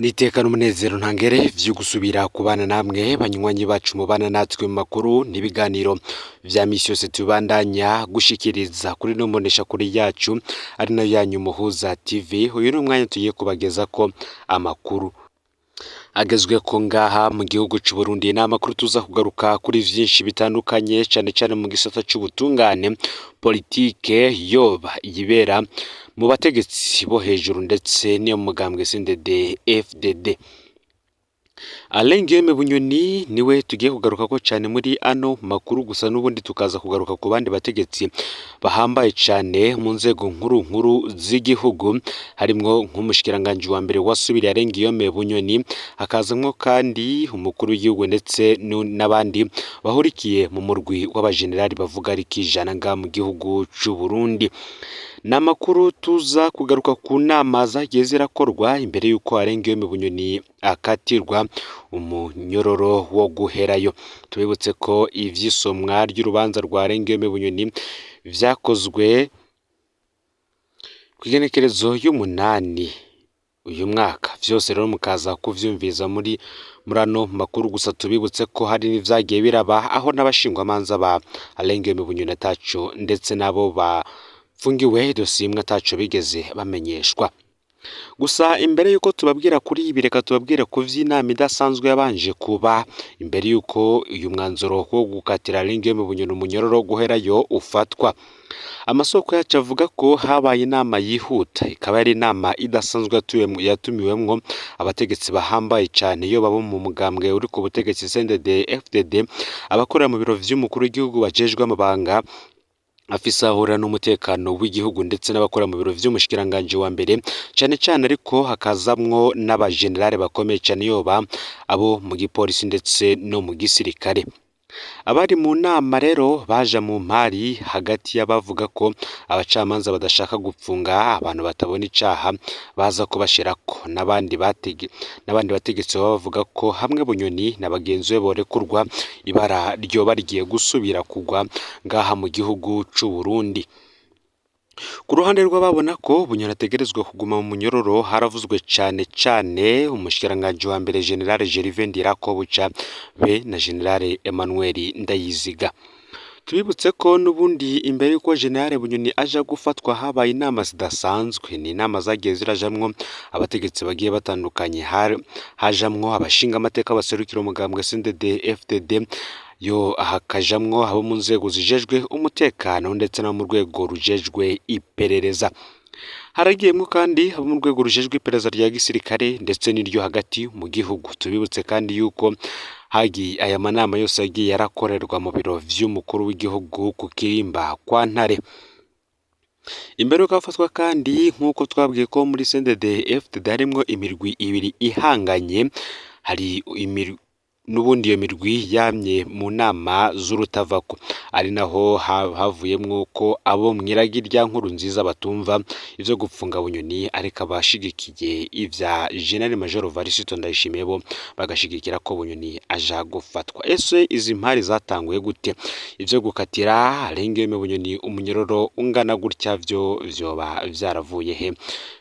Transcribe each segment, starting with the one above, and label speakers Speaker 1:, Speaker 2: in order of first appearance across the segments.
Speaker 1: N'iteka n'umunezero ntangere vyo gusubira kubana namwe banywanyi bacu mubana natwe mu makuru n'ibiganiro vya misi yose tubandanya gushikiriza kuri no mboneshakure yacu ari nayo yanyu Muhuza TV. Uyu ni umwanya tugiye kubagezako amakuru agezweko ngaha mu gihugu c'u Burundi. Ni amakuru tuza kugaruka kuri vyinshi bitandukanye, cane cane mu gisata c'ubutungane, politike yoba iyibera mu bategetsi bo hejuru ndetse n'iyo mu mugambwe CNDD FDD. Alain Guillaume Bunyoni niwe tugiye kugarukako cane muri ano makuru, gusa n'ubundi tukaza kugaruka ku bandi bategetsi bahambaye cane mu nzego nkuru nkuru z'igihugu, harimwo nk'umushikiranganji wa mbere wasubiriye Alain Guillaume Bunyoni, hakazamwo kandi umukuru w'igihugu ndetse n'abandi bahurikiye mu murwi w'abajenerali bavuga rikijana ngaha mu gihugu c'u Burundi. Ni amakuru tuza kugaruka ku nama zagiye zirakorwa imbere y'uko Alain Guillaume Bunyoni akatirwa umunyororo wo guherayo. Tubibutse ko ivy'isomwa ry'urubanza rwa Alain Guillaume Bunyoni vyakozwe kw'igenekerezo y'umunani uyu mwaka. Vyose rero mukaza kuvyumviza muri ano makuru, gusa tubibutse ko hari n'ivyagiye biraba aho n'abashingwamanza ba Alain Guillaume Bunyoni ataco ndetse n'abo bafungiwe dosiye imwe ataco bigeze bamenyeshwa. Gusa imbere y'uko tubabwira kuri ibi, reka tubabwire ku vy'inama idasanzwe yabanje kuba imbere y'uko uyu mwanzuro wo gukatira Alain Guillaume Bunyoni umunyororo guherayo ufatwa. Amasoko yacu avuga ko habaye inama yihuta, ikaba yari inama idasanzwe yatumiwemwo abategetsi bahambaye cane, iyo babo mu mugambwe uri ku butegetsi CNDD FDD, abakorera mu biro vy'umukuru w'igihugu bajejwe amabanga afise ahura n'umutekano w'igihugu, ndetse n'abakora mu biro vy'umushikiranganji wa mbere, cane cane ariko hakazamwo n'abajenerali bakomeye cane, yoba abo mu gipolisi ndetse no mu gisirikare. Abari mu nama rero baja mu mpari hagati y'abavuga ko abacamanza badashaka gupfunga abantu batabona icaha baza kubashirako, n'abandi bategetsi baba bavuga ko hamwe Bunyoni na bagenzi be borekurwa ibara ryoba rigiye gusubira kugwa ngaha mu gihugu c'u Burundi. Ku ruhande rw'ababona ko Bunyoni ategerezwa kuguma mu munyororo haravuzwe cane cane umushikiranganji wa mbere General Gervais Ndirakobuca be na General Emmanuel Ndayiziga. Tubibutse ko n'ubundi imbere y'uko General Bunyoni aja gufatwa habaye inama zidasanzwe. Ni inama zagiye zirajamwo abategetsi bagiye batandukanye, hajamwo abashinga amateka baserukira umugambwe CNDD FDD, yo hakajamwo abo mu nzego zijejwe umutekano ndetse no mu rwego rujejwe iperereza. Haragiyemwo kandi abo mu rwego rujejwe iperereza rya gisirikare ndetse n'iryo hagati mu gihugu. Tubibutse kandi yuko hagiye aya manama yose yagiye yarakorerwa mu biro vy'umukuru w'igihugu ku Kirimba kwa Ntare. Imbere y'uko hafatwa kandi, nk'uko twabwiye ko muri CNDD FDD harimwo imirwi ibiri ihanganye, hari imirwi n'ubundi iyo mirwi yamye mu nama z'urutavako, ari naho havuyemwo ko abo mw'iragi rya Nkurunziza batumva ivyo gupfunga Bunyoni, ariko abashigikiye ivya General Major Varisito Ndayishimiye bo bagashigikira ko Bunyoni aja gufatwa. Ese izi mpari zatanguye gute? Ivyo gukatira Alain Guillaume Bunyoni umunyororo ungana gutya vyo vyoba vyaravuye he?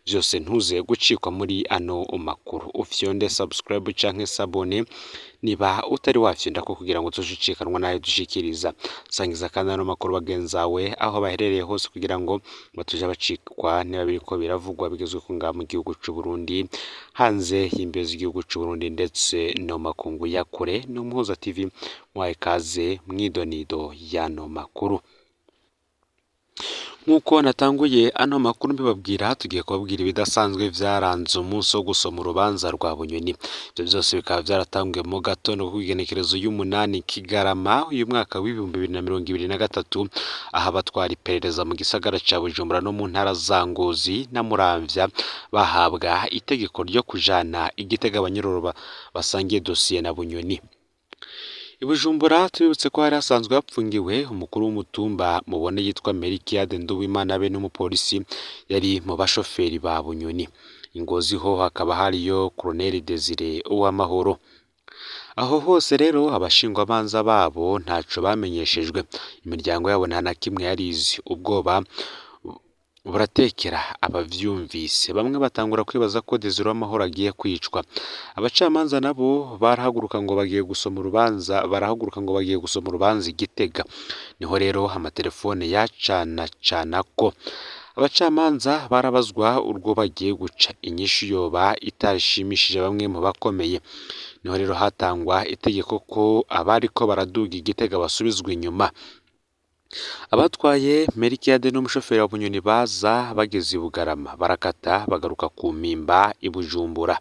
Speaker 1: Vyose ntuze gucikwa muri ano makuru. Ufyonde subscribe canke s'abonner niba utari wafyonda ko kugira ngo tuzucikanwa nayo dushikiriza. Sangiza kandi ano makuru bagenzawe aho baherereye hose kugira ngo batuje bacikwa niba biriko biravugwa bigezweho ngaha mu gihugu c'u Burundi, hanze y'imbibe z'igihugu c'u Burundi ndetse no makungu ya kure. No Muhuza TV mwaye kaze mwidonido y'ano makuru. Nk'uko natanguye ano makuru mbibabwira, tugiye kubabwira ibidasanzwe vyaranze umunsi wo gusoma urubanza rwa Bunyoni. Ivyo vyose bikaba vyaratanguye mu gatondo kw'igenekerezo y'umunani Kigarama uyu mwaka w'2023, aho abatwara iperereza mu gisagara ca Bujumbura no mu ntara za Ngozi na Muramvya bahabwa itegeko ryo kujana Igitega abanyororo basangiye dosiye na Bunyoni. I Bujumbura tubibutse ko hari hasanzwe hapfungiwe umukuru w'umutumba mubone yitwa Melchiade Nduwimana be n'umupolisi yari mu bashoferi ba Bunyoni. I Ngozi ho hakaba hariyo Colonel Desire Uwamahoro. Aho hose rero abashingwamanza babo ntaco bamenyeshejwe, imiryango yabo nta na kimwe yarizi. Ubwoba buratekera abavyumvise. Bamwe batangura kwibaza ko Desire Uwamahoro agiye kwicwa. Abacamanza nabo barahaguruka ngo bagiye gusoma urubanza, barahaguruka ngo bagiye gusoma urubanza i Gitega. Niho rero amatelefone yacanacana ko abacamanza barabazwa urwo bagiye guca. Inyishu yoba itashimishije bamwe mu bakomeye. Niho rero hatangwa itegeko ko abariko baraduga i Gitega basubizwa inyuma. Abatwaye Melchiade n'umushoferi wa Bunyoni baza bageze i Bugarama barakata bagaruka ku Mpimba i Bujumbura.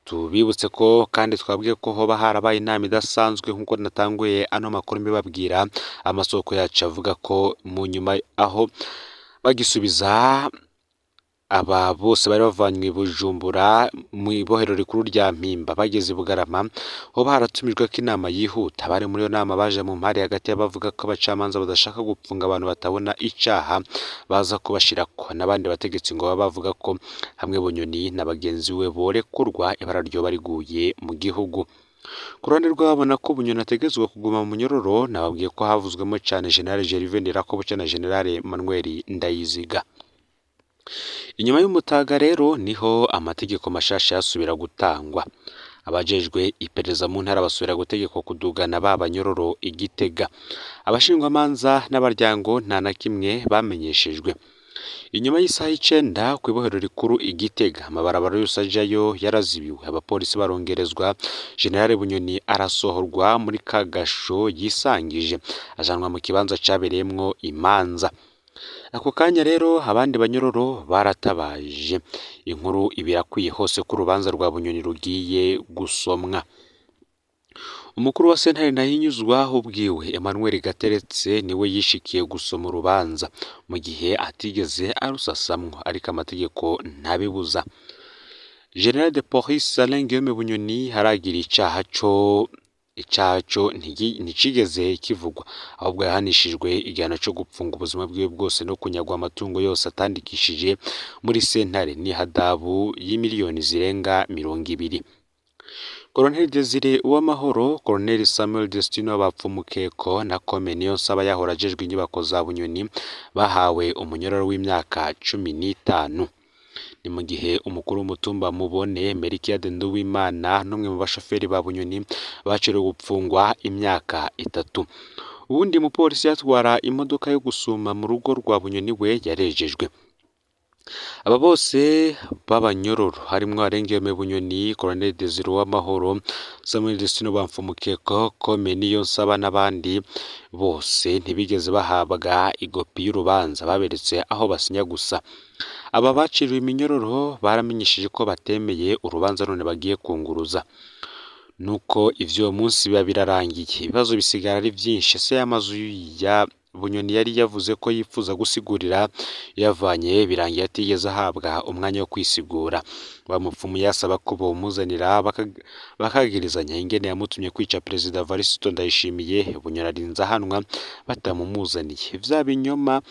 Speaker 1: Tubibutse ko kandi twabwiye ko hoba harabaye inama idasanzwe nk'uko natanguye ano makuru mbibabwira. Amasoko yacu avuga ko mu nyuma aho bagisubiza aba bose bari bavanywe i Bujumbura mu ibohero rikuru rya Mpimba bageze i Bugarama, hoba haratumijwe ko inama yihuta. Abari muri iyo nama baje mu mpari hagati y'abavuga ko abacamanza badashaka gupfunga abantu batabona icaha baza kubashirako, n'abandi bategetsi ngo baba bavuga ko hamwe Bunyoni na bagenzi we borekurwa ibara ryoba riguye mu gihugu. Ku ruhande rw'ababona ko Bunyoni ategerezwa kuguma mu munyororo, nababwiye ko havuzwemo cane General Gervais Ndirakobuca na General Emmanuel Ndayiziga. Inyuma y'umutaga rero niho amategeko mashasha yasubira gutangwa. Abajejwe iperereza mu ntara basubira gutegekwa kudugana ba banyororo i Gitega. Abashingwamanza n'abaryango nta na kimwe bamenyeshejwe. Inyuma y'isaha 9 kw'ibohero rikuru i Gitega, amabarabara yose ajayo yarazibiwe, abapolisi barongerezwa. General Bunyoni arasohorwa muri kagasho yisangije, ajanwa mu kibanza cabereyemwo imanza. Ako kanya rero abandi banyororo baratabaje. Inkuru ibirakwiye hose ko urubanza rwa Bunyoni rugiye gusomwa. Umukuru wa sentare Ntahinyuzwa ubwiwe Emmanuel Gateretse niwe yishikiye gusoma urubanza, mu gihe atigeze arusasamwo, ariko amategeko ntabibuza. General de Police Alain Guillaume Bunyoni haragira icaha co nticigeze kivugwa, ahubwo yahanishijwe igihano co gupfunga ubuzima bwiwe bwose no kunyagwa amatungo yose atandikishije muri sentare n'ihadabu y'imiliyoni zirenga 20. Colonel Desire Uwamahoro, Colonel Samuel Destino Bapfumukeko na Kome Niyonsaba yahora ajejwe inyubako za Bunyoni bahawe umunyororo w'imyaka 15. Ni mu gihe umukuru w'umutumba Mubone Melchiade Nduwimana n'umwe mu bashoferi ba Bunyoni baciriwe gupfungwa imyaka 3. Uwundi mupolisi yatwara imodoka yo gusuma mu rugo rwa Bunyoni we yarejejwe. Aba bose b'abanyororo harimwo Alain Guillaume Bunyoni, Colonel Desire Uwamahoro, Samuel Destino Bapfumukeko, Kome Niyonsaba n'abandi bose ntibigeze bahabwa igopi y'urubanza, baberetse aho basinya gusa. Aba baciriwe iminyororo baramenyesheje ko batemeye urubanza none bagiye kunguruza. Nuko ivyo munsi biba birarangiye, ibibazo bisigara ari vyinshi. Ese y'amazu ya Bunyoni yari yavuze ko yifuza gusigurira yavanye birangiye atigeze ahabwa umwanya wo kwisigura. Wa mupfumu yasaba ko bomuzanira bakagirizanya ingene yamutumye kwica Perezida Evariste Ndayishimiye. Bunyoni arinze ahanwa batamumuzaniye. Vya binyoma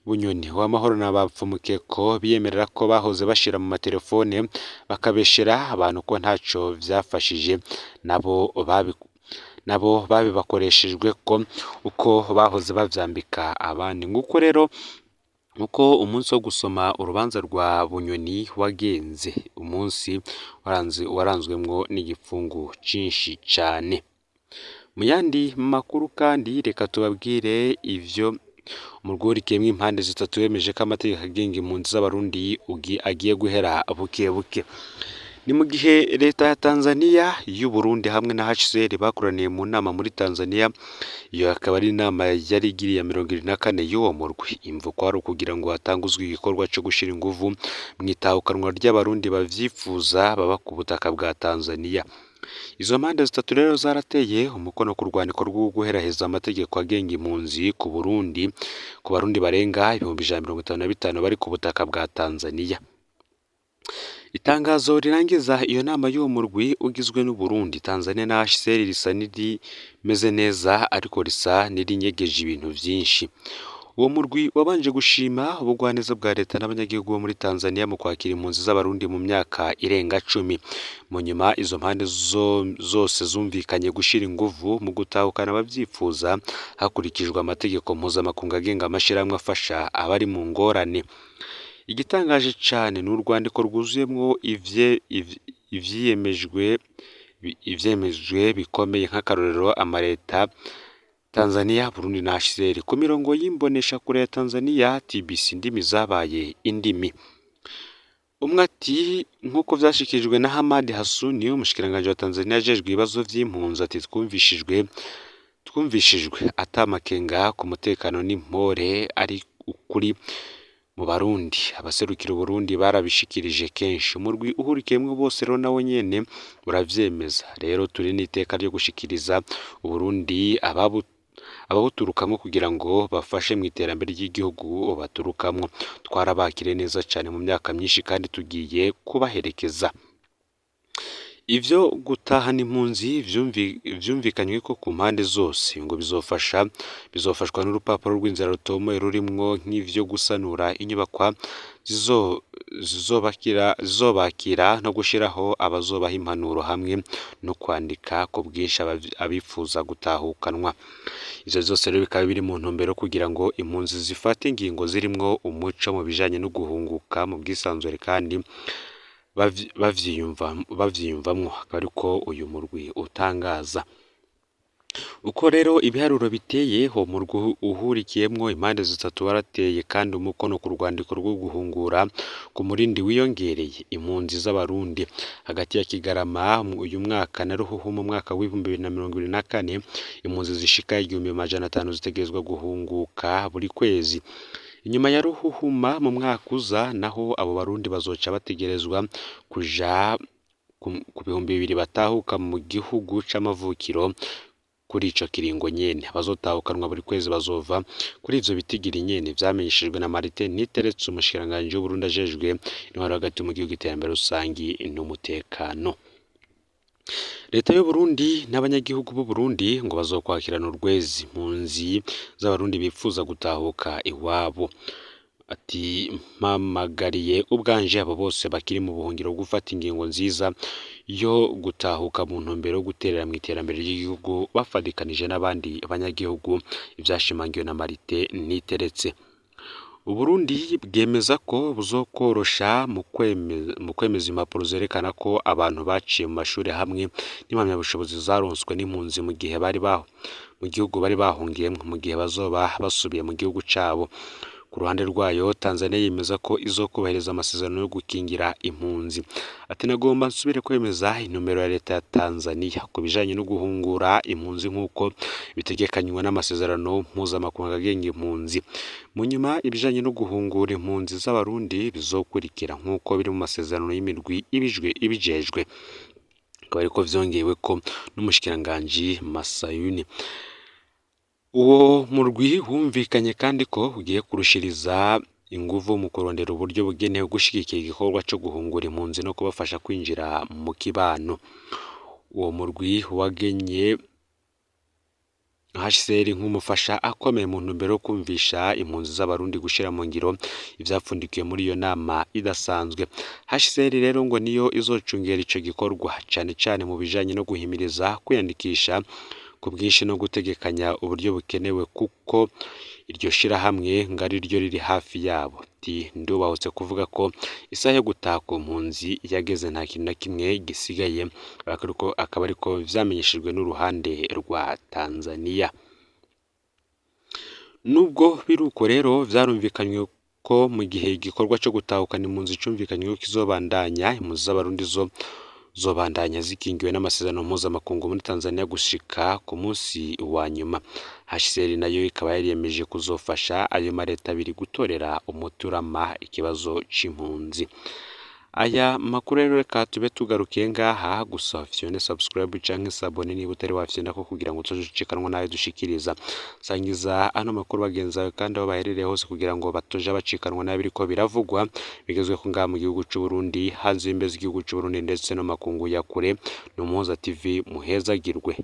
Speaker 1: Bunyoni Uwamahoro na Bapfumukeko biyemerera ko bahoze bashira mu matelefone bakabeshera abantu ko ntaco vyafashije, nabo babibakoreshejwe ko uko bahoze bavyambika abandi. Nguko rero uko umunsi wo gusoma urubanza rwa Bunyoni wagenze, umunsi waranzwemwo n'igipfungu cinshi cane. Mu yandi makuru kandi reka tubabwire ivyo umurwi impande zitatu wemeje ko amategeko agenga impunzi z'abarundi agiye guhera buke buke. Ni mu gihe leta ya Tanzania y'u Burundi hamwe na HCR bakoraniye mu nama muri Tanzania, iyo akaba ari inama yari igiriye 74 y'uwo murwi. Imvo kwari ukugira ngo hatanguzwe igikorwa co gushira inguvu mu itahukanwa ry'abarundi bavyifuza baba ku butaka bwa Tanzania. Izo mpande zitatu rero zarateye umukono ku rwandiko rwo guheraheza amategeko agenga impunzi ku Burundi, ku barundi barenga 155,000 bari ku butaka bwa Tanzania. Itangazo rirangiza iyo nama y'uwo murwi ugizwe n'u Burundi, Tanzania na HCR risa n'irimeze neza ariko risa n'irinyegeje ibintu vyinshi. Uwo murwi wabanje gushima ubugwaneza bwa leta n'abanyagihugu bo muri Tanzania mu kwakira impunzi z'Abarundi mu myaka irenga 10. Mu nyuma izo mpande zose zumvikanye gushira inguvu mu gutahukana abavyifuza hakurikijwe amategeko mpuzamakungu agenga amashirahamwe afasha abari mu ngorane. Igitangaje cane ni urwandiko rwuzuyemwo ivyemejwe bikomeye nk'akarorero amareta Tanzania, Burundi na HCR. Ku mirongo y'imboneshakure ya Tanzania TBC indimi zabaye indimi. Umwe ati nk'uko vyashikirijwe na Hamad Hassouni, umushikiranganji wa Tanzania ajejwe ibibazo vy'impunzi, ati twumvishijwe ata makenga ku mutekano n'impore ari ukuri mu Barundi. Abaserukira Uburundi barabishikirije kenshi. Umurwi uhurikiyemwo bose rero nawo nyene uravyemeza. Rero turi n'iteka ryo gushikiriza Uburundi ababuturukamwo kugira ngo bafashe mu iterambere ry'igihugu baturukamwo. Twarabakiriye neza cane mu myaka myinshi kandi tugiye kubaherekeza. Ivyo gutahana impunzi vyumvikanywe ko ku mpande zose ngo bizofashwa n'urupapuro rw'inzira rutomoye rurimwo nk'ivyo gusanura inyubakwa zizobakira no gushiraho abazobaha impanuro hamwe no kwandika ku bwinshi abifuza gutahukanwa. Ivyo vyose rero bikaba biri mu ntumbero kugira ngo impunzi zifate ingingo zirimwo umuco mu bijanye no guhunguka mu bwisanzure kandi bavyiyumvamwo, akaba ariko uyu murwi utangaza. Uko rero ibiharuro biteye, uwo murwi uhurikiyemwo impande zitatu warateye kandi umukono ku rwandiko rwo guhungura ku murindi wiyongereye impunzi z'Abarundi hagati ya Kigarama uyu mwaka na Ruhuhu mu mwaka w'2024. Impunzi zishika 1500 zitegerezwa guhunguka buri kwezi. Inyuma ya Ruhuhuma mu mwaka uza naho abo Barundi bazoca bategerezwa kuja ku 2000 batahuka mu gihugu c'amavukiro kuri ico kiringo nyene. Abazotahukanwa buri kwezi bazova kuri ivyo bitigiri nyene, vyamenyeshejwe na Martin Niteretse, umushikiranganji w'Uburundi ajejwe intwaro hagati mu gihugu, iterambere rusangi n'umutekano. Leta y'Uburundi n'abanyagihugu b'Uburundi ngo bazokwakirana urwezi impunzi z'Abarundi bifuza gutahuka iwabo. Ati mpamagariye ubwanje abo bose bakiri mu buhungiro gufata ingingo nziza yo gutahuka mu ntumbero yo guterera mu iterambere ry'igihugu bafadikanije n'abandi banyagihugu, ivyashimangiwe na Martin Niteretse. Uburundi bwemeza ko buzokorosha mu kwemeza impapuro zerekana ko abantu baciye mu mashuri hamwe n'impamyabushobozi zaronswe n'impunzi mu gihe bari mu gihugu bari bahungiyemwo, mu gihe bazoba basubiye mu gihugu cabo. Ku ruhande rwayo, Tanzania yemeza ko izokubahiriza amasezerano yo gukingira impunzi. Ati nagomba nsubire kwemeza intumbero ya leta ya Tanzania ku bijanye no guhungura impunzi nk'uko bitegekanywa n'amasezerano mpuzamakungu agenga impunzi. Mu nyuma ibijanye no guhungura impunzi z'Abarundi bizokurikira nk'uko biri mu masezerano y'imirwi ibijejwe. Akaba ariko vyongewe ko n'umushikiranganji Masayuni. Uwo murwi wumvikanye kandi ko ugiye kurushiriza inguvu mu kurondera uburyo bugenewe gushigikira igikorwa co guhungura impunzi no kubafasha kwinjira mu kibano. Uwo murwi wagenye HCR nk'umufasha akomeye mu ntumbero yo kumvisha impunzi z'Abarundi gushira mu ngiro ivyapfundikiwe muri iyo nama idasanzwe. HCR rero ngo niyo izocungera ico gikorwa cane cane mu bijanye no guhimiriza kwiyandikisha ku bwinshi no gutegekanya uburyo bukenewe, kuko iryo shirahamwe ngo ari ryo riri hafi yabo. Ati ndubahutse kuvuga ko isaha yo gutaha ku mpunzi yageze, nta kintu na kimwe gisigaye, akaba ariko vyamenyeshejwe n'uruhande rwa Tanzania. Nubwo biruko rero, vyarumvikanywe ko mu gihe igikorwa co gutahukana impunzi cumvikanywe ko kizobandanya, impunzi z'Abarundi zo zobandanya zikingiwe n'amasezerano mpuzamakungu muri Tanzania gushika ku munsi wa nyuma. HCR nayo ikaba yariyemeje kuzofasha ayo mareta abiri gutorera umuturama ikibazo c'impunzi. Aya makuru rero reka tube tugarukiye ngaha, gusa fyone subscribe canke s'abonner niba utari wafyonda ko kugira ngo utoje nayo dushikiriza. Sangiza ano makuru bagenzi bawe kandi aho baherereye hose kugira ngo batoje bacikanwa nabi biriko biravugwa bigezweho ngaha mu gihugu c'u Burundi, hanze y'imbibe z'igihugu c'u Burundi ndetse no makungu ya kure. Ni Umuhoza TV, muhezagirwe.